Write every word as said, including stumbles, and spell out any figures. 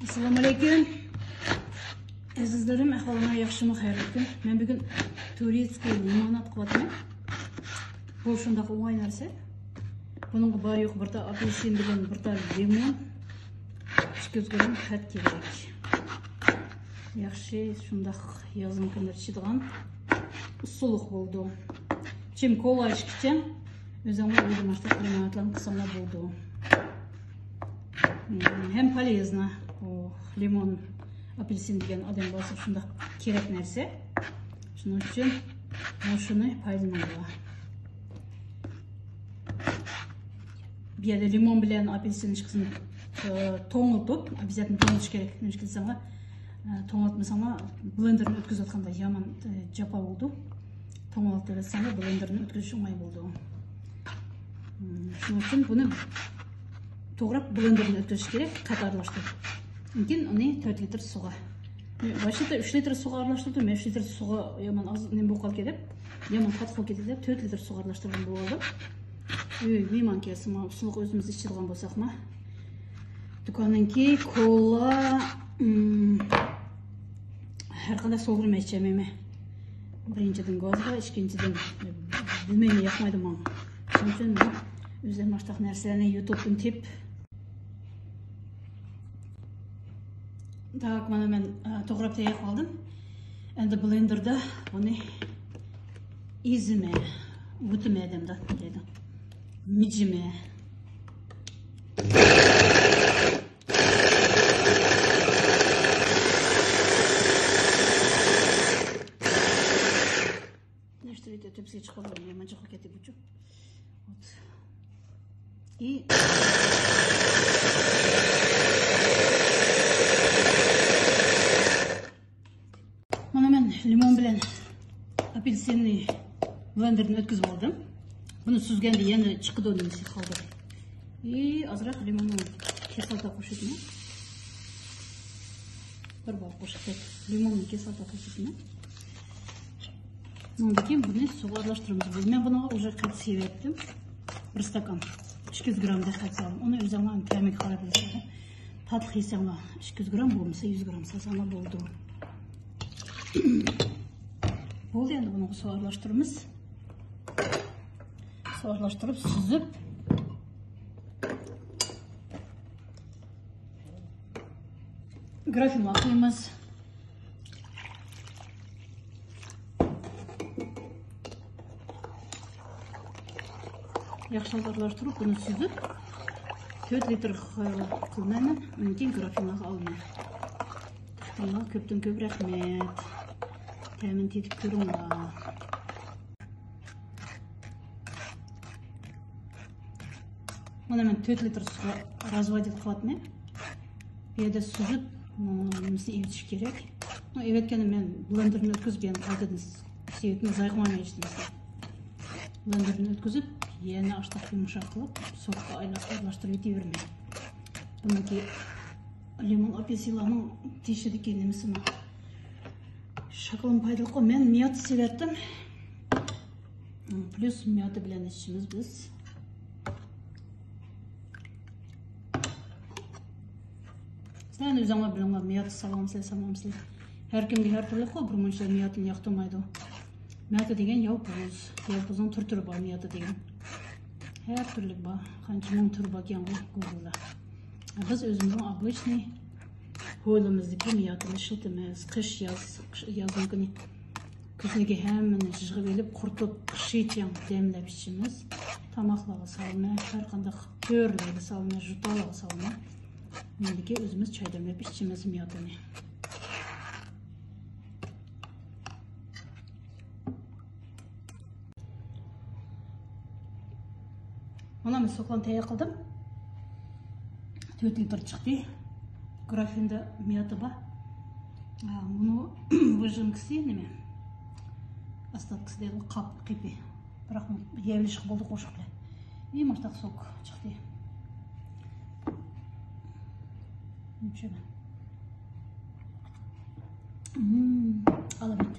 ئەسسالامۇئەلەيكۇم. ئەزىزلىرىم، ئەھۋالىڭلار ياخشىمۇ، خەيرلىكىم؟ مەن بۈگۈن تۇرېتسكىي لىموناد قىلىۋاتىمەن. بۇ شۇنداق ئوڭاي نەرسە. بۇنىڭغا بار يوق بىر تال ئاپېلسىن بىلەن بىر تال لىمون، ئىككى يۈز گرام خەت كېرەك. ياخشى، شۇنداق يازنىڭ كۈنلىرى ئىچىدىغان ئۇسسۇلۇق بولىدۇ. چىم كولا ئىچكۈچە ئۆزۈڭلار ئۆيدە ماشتا لىمونادلارنى قىلساڭلار بولىدۇ. ھەم پولېزنا. ئۇ لىمون، ئاپېلسىن دېگەن ئادەم بولسا شۇنداق كېرەك نەرسە. شۇنىڭ ئۈچۈن مۇشۇنى پايدىلىنىڭلار. بۇ يەردە لىمون بىلەن ئاپېلسىن ئىككىسىنى، ئە، توڭلىتىپ، ئەبزەتنى توڭلىتىش كېرەك. نېمىشقا دېسەڭلار، ئە، توڭلاتمىساڭلار، بلېندېرنى ئۆتكۈزۈۋاتقاندا يامان، ئە، جاپا بولىدۇ. توڭلىتىۋەتسەڭلار، بلېندېرنى ئۆتكۈزۈش ئوڭاي بولىدۇ. مم، شۇنىڭ ئۈچۈن بۇنى توغراپ بلېندېرنى ئۆتكۈزۈش كېرەك، قەت ئارىلاشتۇرۇپ. لېكىن ئۇنى تۆت لىتىر سۇغا، باشتا ئۈچ لىتىر سۇغا ئارىلاشتۇردۇم. مەن ئۈچ لىتىر سۇغا يامان ئاز نېمە بولۇپ قالىدىكەن دەپ، يامان قاتتىق بولۇپ كېتىدىكەن دەپ، تۆت لىتىر سۇغا ئارىلاشتۇرغان بولۇۋالدىم. ئۆي مېھمان كەلسىمۇ، ئۇسسۇلۇق ئۆزىمىز ئىچىدىغان بولساقمۇ. دۇكاننىڭكى كولا، ئىم، ھەر قانداق سوغۇرما ئىچەلمەيمەن. بىرىنچىدىن، گازغا، ئىككىنچىدىن، بىلمەيمەن، ياقمايدۇ ماڭا. شۇنىڭ ئۈچۈن مەن ئۆزۈم مۇشۇنداق نەرسىلەرنى يۇتۇبتىن تېپىپ، تاك، مانا مەن، ئە، توغراپ تەييار قىلدىم. ئەمدى بلېندېردا بۇنى ئېزىمەن، ۋۇتىمەن دەمدە دەيدۇ. مىجىمەن. نەشتىرى تۆپىسىگە چىقىپ يامان چىقىپ كەتتى بۇچۇ. Вот. И مانا مەن لىمون بىلەن ئاپېلسىننى بلېندېردىن ئۆتكۈزۈپ ئالدىم. بۇنى سۈزگەندە يەنە چىقىدۇ نېمىسى قالدى. ئى، ئازراق لىموننىڭ كىسلاتا قوشۇپمەن. بىر بال قوشۇپ، لىموننىڭ كىسلاتا قوشۇپمەن. ئۇنىڭدىن كېيىن بۇنى سۇغا ئارىلاشتۇرىمىز. مەن بۇنىڭغا ئۇژې قەت سېلىۋەتتىم. بىر ئىستاكان، ئىككى يۈز گرامدەك قەت سالدىم. ئۇنى ئۆزۈڭلار كەمگە قاراپ بىلىسىلەر. تاتلىق يېسەڭلار ئىككى يۈز گرام، بولمىسا يۈز گرام سالساڭلار بولىدۇ. بولدى، ئەمدى بۇنىڭغا سۇ ئارىلاشتۇرىمىز. سۇ ئارىلاشتۇرۇپ سۈزۈپ، گرافىنغا قۇيىمىز. ياخشى ئارىلاشتۇرۇپ، بۇنى سۈزۈپ، تۆت لىتىر قىلىمەن. ئۇنىڭ كېيىن گرافىنغا ئالىمەن. دىققىتىڭلارغا كۆپتىن كۆپ رەھمەت. تەمىنى تېتىپ كۆرۈڭلار. مانا مەن تۆت لىتىر سۇغا разводить قىلىۋاتىمەن. بۇ يەردە سۈزۈپ، نېمىسىنى ئېۋىتىش كېرەك. ئېۋەتكەندە مەن بلېندېردىن ئۆتكۈزۈپ، يەنە قايتىدىن سېلىۋېتىمەن، زايە قىلمايمەن ھېچ نېمىسىنى. بلېندېردىن ئۆتكۈزۈپ، يەنە ئاشتاق يۇمشاق قىلىپ، سوكقا ئايلاندۇرۇپ ئېلىۋېتىۋېرىمەن. بۇنىڭكى لىمون ئاپېلسىنلارنىڭ تېشىدىكى نېمىسىمۇ شاكىلىمۇ پايدىلىققۇ. مەن مياتا سېلىۋەتتىم. پليۇس مياتا بىلەن ئىچىمىز بىز. سىلەر ئۆزۈڭلار بىلىڭلار، مياتا سالامسىلەر، سالامسىلەر. ھەر كىمگە ھەر تۈرلۈكقۇ، بىر مۇنچىلار مياتىنى ياقتۇرمايدۇ. مياتا دېگەن يالپۇز. يالپۇزنىڭ تۈر-تۈرى بار مياتا دېگەن. ھەر تۈرلۈك بار. قانچە مىڭ تۈرى باركەنغۇ گۇگلدا. بىز ئۆزىمىزنىڭ ئوبىچنىي ھويلىمىزدىكى مياتىنى ئىشلىتىمىز. قىش، ياز، قىش، يازنىڭ كۈنى كۈزنىكى ھەممىنى يىغىۋېلىپ، قۇرۇتۇپ، قىشىچە دەملەپ ئىچىمىز. تاماقلارغا سالىمەن، ھەر قانداق تۆرىلەرگە سالىمەن، ژۇتالارغا سالىمەن. مەندىكى ئۆزىمىز چاي دەملەپ ئىچىمىز مياتىنى. مانا مەن سوكلارنى تەييار قىلدىم. تۆت لىتىر چىقتى. گرافىندا مياتا بار. ئا، بۇنى ۋىژىنكىسى نېمە؟ ئاستاتكىسى دەيدۇ، قاپ قېپى. بىراق يەۋېلىشقا بولدى قوشۇق بىلەن. ئى، مۇشتاق سوك چىقتى. شۇنى. مم، ئالامەت.